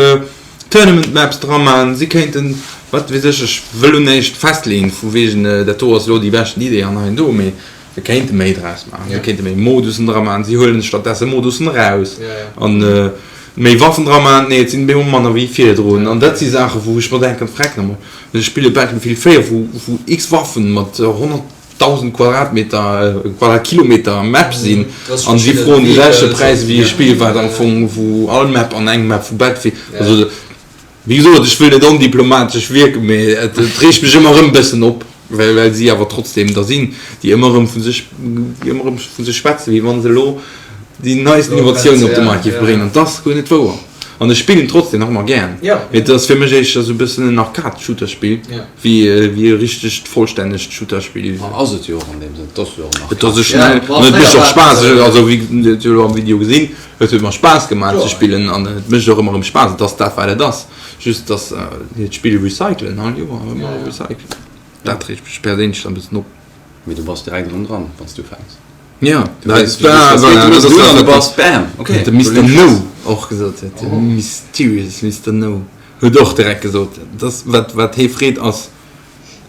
Tournament Maps dra maachen, si kéinten, wat weess ech, ech wëll lo näischt festleeën vu wegen dat do ass elo déi beschten Idee an hei an do, mee se kéinte méi draus maachen, se kéinte méi Modussen dra maachen, si huelen stattdesse Modussen eraus an Méi Waffen dra man, nee et sinn bemol manner wéi virdrun an dat si Saachen wou ech mer denken, freck nochmol, ech spille Battlefield 4 wou wou x Waffen mat 100.000 Quadratmeter, Quadratkilometer Map sinn an si froen de selwechte Präis wéi e Spill wat am Fong wou all Map an eng Map vu Battlefield, also Wéi gesot, ech wëll net ondiplomatesch wierken, mee et reegt mech ëmmer erëm e bëssen op, well well si awer trotzdeem der sinn, déi ëmmer erëm vu sech, déi ëmmer erëm vu sech schwätzen, wéi wa se elo déi neisten Innovatiounen op de Markt géife bréngen. An dat ass guer net wouer. An ech spillen trotzdem nach ëmmer gär. Mee et ass fir mech éischter esou e bëssen en Arcade-Shooter-Spill, wéi e richtegt vollstännegt Shooter-Spill. An ass et jo och an deem Sënn. Et ass jo och en Arcade. Et ass e schnell an et mécht och Spaass. Also wéi Dir et jo elo am Video gesinn, et huet mer Spaass gemaach ze spillen an et mécht och ëmmer erëm Spaass. Et ass dat wat et ass, just dass hir d'Spill recyclen all Joer ëmmer erëm recyclen. Dat reegt mech perséinlech dann e bëssen op. Mee du bass direkt erëm dran, wann s du ufänks. Jo, Du weess, du weess, wat geet, du mëss et an du bass bam, ok. De Mister No och gesot huet, de mysterious Mister No huet och direkt gesot, dass wat wat hee freet ass,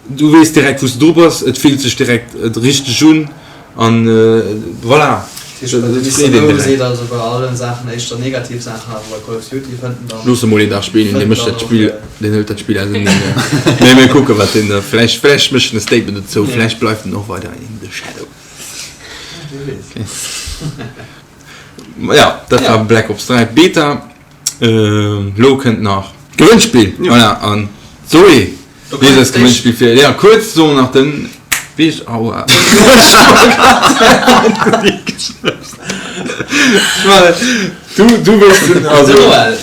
du weess direkt wou s de dru bass, et fillt sech direkt richteg un an voilà. De Mister No seet also bei allen Saachen éischter negativ Saachen, awer bei Call of Duty fënnt en dann. Looss e mol een Dag spillen, dee mécht dat Spill, deen hëlt dat Spill auseneen. Mee mir kucke wat deen da, vläicht vläicht mécht en e Statement dozou, vläicht bleift en och weider in the shadow. Ja, dat war Black Ops 3 Beta. Lo kënnt nach d'Gewënnspill. Voilà, an d'Zoé liest eis d'Gewënnspill vir. Ja, kuerz soen nach den Wee, aua. Du, du wëlls den, also. Den Noël.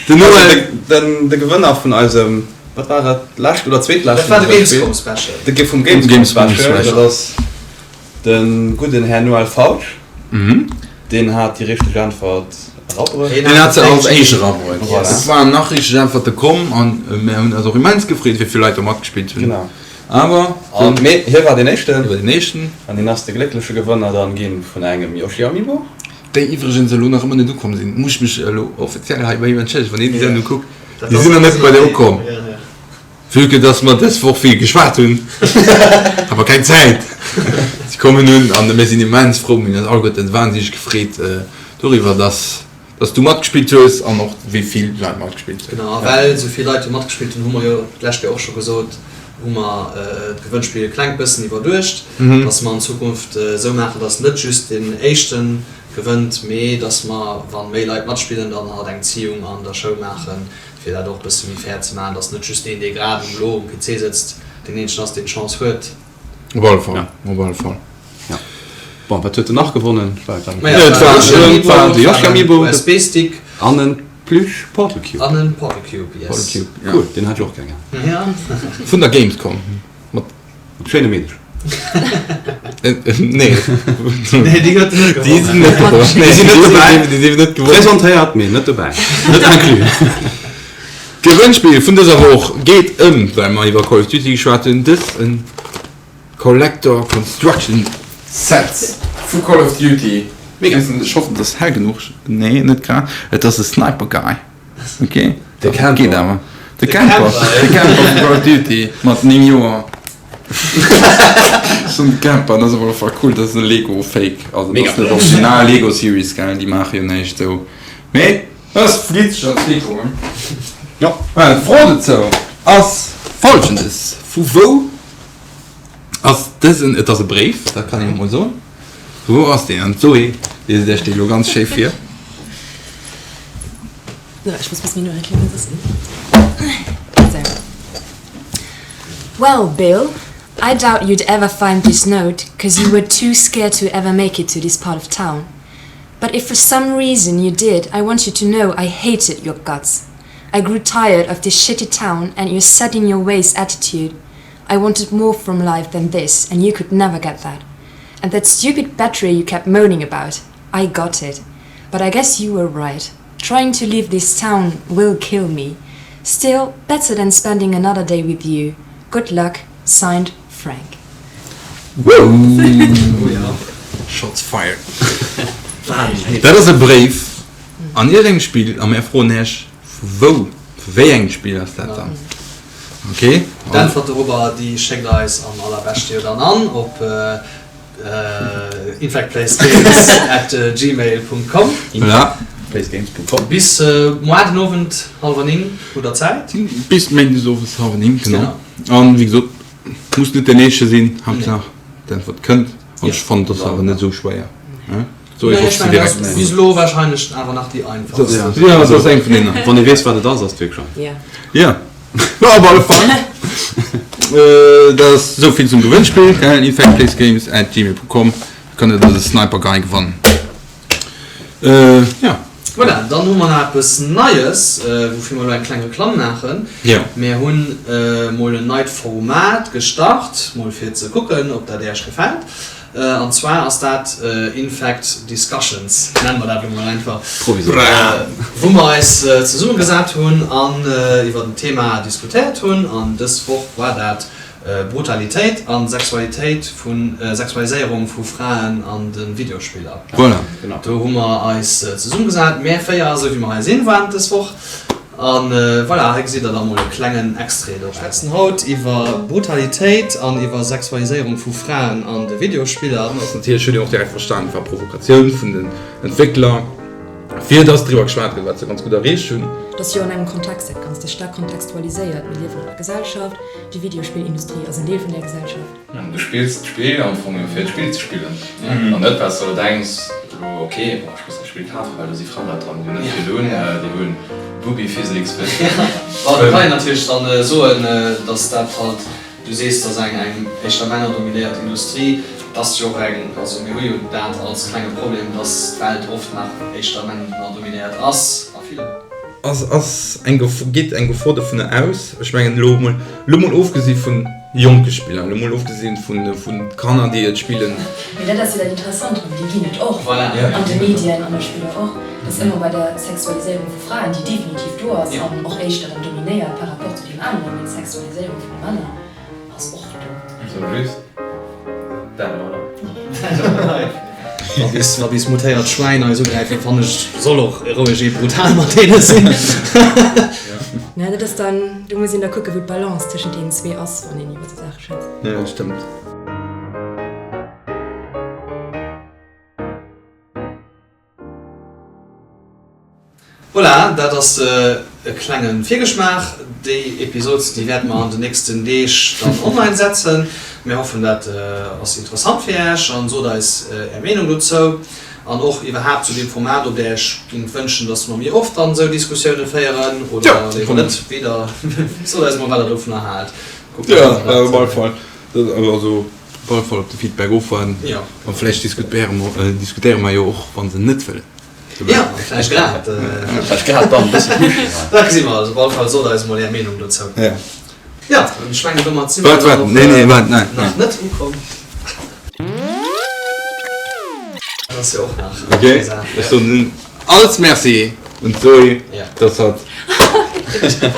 Den Noël. Den, de Gewënner vun eisem, wat war et, lescht oder zweetleschten Dat war de Gamescom Special. De vum Gamescom Special, dat ass. De gudden Här Noël Fautsch, deen hat déi richteg Äntwert erabruecht. Deen hat se als éischt erabruecht. Voilà. Et waren nach richteg Äntwerte komm an mär hunn eis och immens gefreet, wéi vill Leit do matgespillt hunn. Genau. Awer den. Mee hie war deen Éischten. Hie war deen Éischten. An hien ass de gléckleche Gewënner dann ginn vun engem Yoshi Amiibo. Déi iwwregens elo nach ëmmer net ukomm sinn. Muss ech mech elo offiziell hei bei him entschëllegen, wann hien déi Sendung kuckt. Déi sinn nach net bei dir ukomm. Vue que dass mer dës Woch vill geschwat hunn, hu mer keng Zäit. Si kommen un an mir sinn immens frou. Mir hunn eis alleguerten wahnsinneg gefreet doriwwer, dass dass du matgespillt hues an och wéi vill Leit matgespillt hunn. Genau, a well esou vill Leit jo matgespillt hunn, hu mer jo d'lescht Joer och scho gesot, hu mer d'Gewënnspill e klengt bëssen iwwerduecht, dass mer an Zukunft esou maachen, dass net just deen Éischte gewënnt, mee dass mer, wa méi Leit matspillen, dann halt eng Ziehung an der Show maachen, Fir dat och e bësse méi fair ze maachen, dass net just deen, dee grad elo um PC sëtzt, deen eenzegen ass, deen d'Chance huet. Op alle Fall, op alle Fall. Ja. Bon, wat huet en nach gewonnen? Ech war grad Maja, et war et war de Yoshi Amiibo, USB-Stick an en Plüsch Portal Cube. An en Portal Cube, yes. Portal Cube, ja. Cool, deen hat ech och gär gehat. Ja. Vun der Gamescom. Mat Schéine Meedecher. Nee. Nee, déi huet en net gewonnen. Déi sinn net gewonnen. Déi sinn net dobäi. Déi sinn net gewonnen. Presentéiert, mee net dobäi. Net inclus. D'Gewënnspill vun dëser Woch geet ëm, well mer iwwer Call of Duty geschwat hunn, dës en Collector Construction Set vu Call of Duty. Mega. Ech hoffen, et ass hell genuch. Nee, net grad. Et ass e Sniper Guy. Ok, De Camper. Geet awer. De Camper, de Camper vu Call of Duty mat 9 Joer. Schon de Camper, dat ass op alle Fall cool, dat ass e Lego Fake, also dat ass net original Lego Series, gell, déi maache jo näischt esou. Mee dat ass witzeg als Lego, hein. Jo. D'Fro dozou ass folgendes, Vu wou ass dësen, et ass e Bréif, dat kann een emol soen, vu wou ass deen? An d'Zoé liest iech dee lo ganz schéi vir. So, ech muss bëssen méi no réckelen, soss. Sou. Well, Bill, I doubt you'd ever find this note, 'cause you were too scared to ever make it to this part of town. But if for some reason you did, I want you to know I hated your guts. I grew tired of this shitty town and your set in your ways attitude. I wanted more from life than this and you could never get that. And that stupid battery you kept moaning about, I got it. But I guess you were right. Trying to leave this town will kill me. Still better than spending another day with you. Good luck, signed Frank. Wouh! Shots fired. Dat ass e Bréif an iergendengem Spill a mär froen Iech, vu wou, vu wéi engem Spill ass dat dann? Ok. D'Äntwert dorobber, déi schéckt eis am allerbeschte jo dann an op infectplacegames at gmail Punkt com. Voilà. Placegames.com. Bis moar den Owend hallwer 9 hutt der Zäit. Bis méindes owes hallwer 9, genau. An wéi gesot, muss net den éischte sinn, Haaptsaach d'Äntwert kënnt. An ech fannen, dat ass awer net esou schwéier. So nee, ech mengen, dat ass bis elo wahrscheinlech awer nach déi einfachst. Ja, dat ass eng vun deenen. Wann ee weess, wat et ass, ass et wierklech einfach. Ja. Ja. No, op alle Fall. Dat ass esou vill zum Gewënnspill. Infectplacegames at gmail.com kënnt der dëse Sniper Guy gewannen. Ja. Voilà, dann hu mer nach eppes Neies, woufir mer elo eng kleng Reklamm maachen. Mir hunn mol en neit Format gestart, mol fir ze kucken, ob dat Äech gefält. An zwar ass dat Infect Discussions, nenne mer dat elo mol einfach, wou mer eis zesummegesat hunn an iwwer en Thema diskutéiert hunn. An dës Woch war dat Brutalitéit an Sexualitéit vun Sexualiséierung vu Fraen an de Videospiller. Voilà. Do hu mer eis zesummegesat, mär 4, esou wéi mer hei sinn, waren et dës Woch. An voilà, hei gesitt der da mol e klengen Extrait doraus. Schwätzen haut iwwer Brutalitéit an iwwer Sexualiséierung vu Fraen an de Videospiller. Natierlech huet een och direkt verstan, et war Provokatioun vun den Entwéckler. Fir dass driwwer geschwat gëtt, wat se ganz gutt erreecht hunn. Et ass jo an engem Kontext dat Ganzt, ass staark kontextualiséiert. Mir liewen an enger Gesellschaft, déi Videospillindustrie ass en Deel vun där Gesellschaft. Du spills d'Spill am Fong jo fir d'Spill ze spillen an net well s de elo denks, elo ok, bon ech muss dat Spill kafen, well do si Frammleit dran, déi hunn net vill un, déi hunn Booby Physics, weess de. Bon, do kann een natierlech dann soen, dass dat halt Du sees, et ass eng eng éischter männerdominéiert Industrie. Et ass jo och eng, also mir hu jo dat als klenge Problem, dass d'Welt oft nach éischter männerdominéiert ass a ville. Ass ass eng Gef geet eng Gefor dovunner aus? Ech mengen elo emol, elo emol ofgesi vu jonke Spiller, elo emol ofgesi vu vu Kanner, déi et spillen. Mee dat ass jo dat Interessant drun, déi ginn et och an de Medien, an de Spiller och, dass ëmmer bei der Sexualiséierung vu Fraen, déi definitiv do ass an och éischter dann dominéiert par rapport zu deem aneren, mee d'Sexualiséierung vun de Männer ass och do. So just dat oder? Wa bis, wa bis mutéiert Schwäin eis ugräifen, fannen ech, soll och roueg ee brutal mat deene sinn. Mä dat ass dann, do muss een da kucken, wou d'Balance tëschent deenen zwee ass, wann een iwwer esou Saache schwätzt. Jo, dat stëmmt. Voilà, dat ass e klenge Virgeschmaach. Déi Episod, déi wäerte mer an den nächsten Deeg dann online setzen. Mir hoffen, dat ass interessant fir Iech an sot eis Är Meenung dozou an och iwwerhaapt zu deem Format, ob Der Iech gingt wënschen, dass mer méi oft dann esou Diskussioune féieren oder léiwer net. Wéi der, sot eis emol, wat Der dovunner haalt. Kuckt Jo, op alle Fall. Also op alle Fall op de Feedback ofwaarden a vläicht diskutéiere mer jo och, wa se net wëllen. Jo, vläicht grad. Vläicht grad dann e bësse pushen. Dat gesi mer. Also op alle Fall sot eis emol Är Meenung dozou. Jo. Jo, an ech mengen domat si mer Waart, waart, nee, nee, waart, nein, nach net ukomm. Dat ass jo och nach Ok, ech soen als Merci un d'Zoé, dass hatt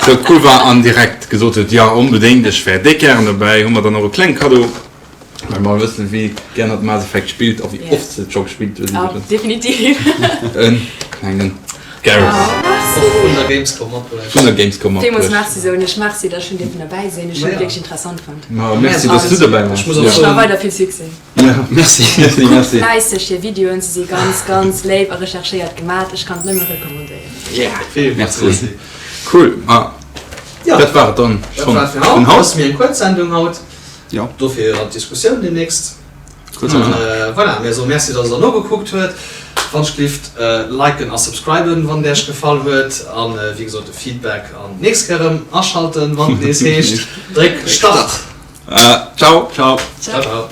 sou cool war an direkt gesot huet, jo onbedéngt, ech wär déck gären dobäi. Hu mer dann och e klenge Kaddo. Well mer wëssen wéi gär hatt Mass Effect spillt a wéi oft se et scho gespillt huet iwwregens. Definitiv. En klengen Garrus. Och vun der Gamescom matbruecht. Vun der Gamescom matbruecht. Villmools Merci soen ech. Merci dass ech hunn dierfen derbäi sinn. Ech hunn et wierklech interessant fonnt. Ma merci dass du derbäi waars. Ech muss och soen. Nach weider vill Succès. Ja merci merci merci. Kuckt fläisseg hir Videoen, se si ganz ganz léif a recherchéiert gemat. Ech kann et nëmme recommandéieren. Yeah villmools merci. Cool ma dat war et dann schonn vun haut. Ass méi eng kuerz Sendung haut. Jo. Dofir an d'Diskussioun demnächst. Voilà, mir soe Merci, dass der nogekuckt huet. Wannschlift liken a subscriben, wann et Iech gefall huet. An wéi gesot, de Feedback an d'nächst Kéier erëm aschalten, wann et nees heescht, dréck Start! Ciao! Ciao! Ciao, ciao!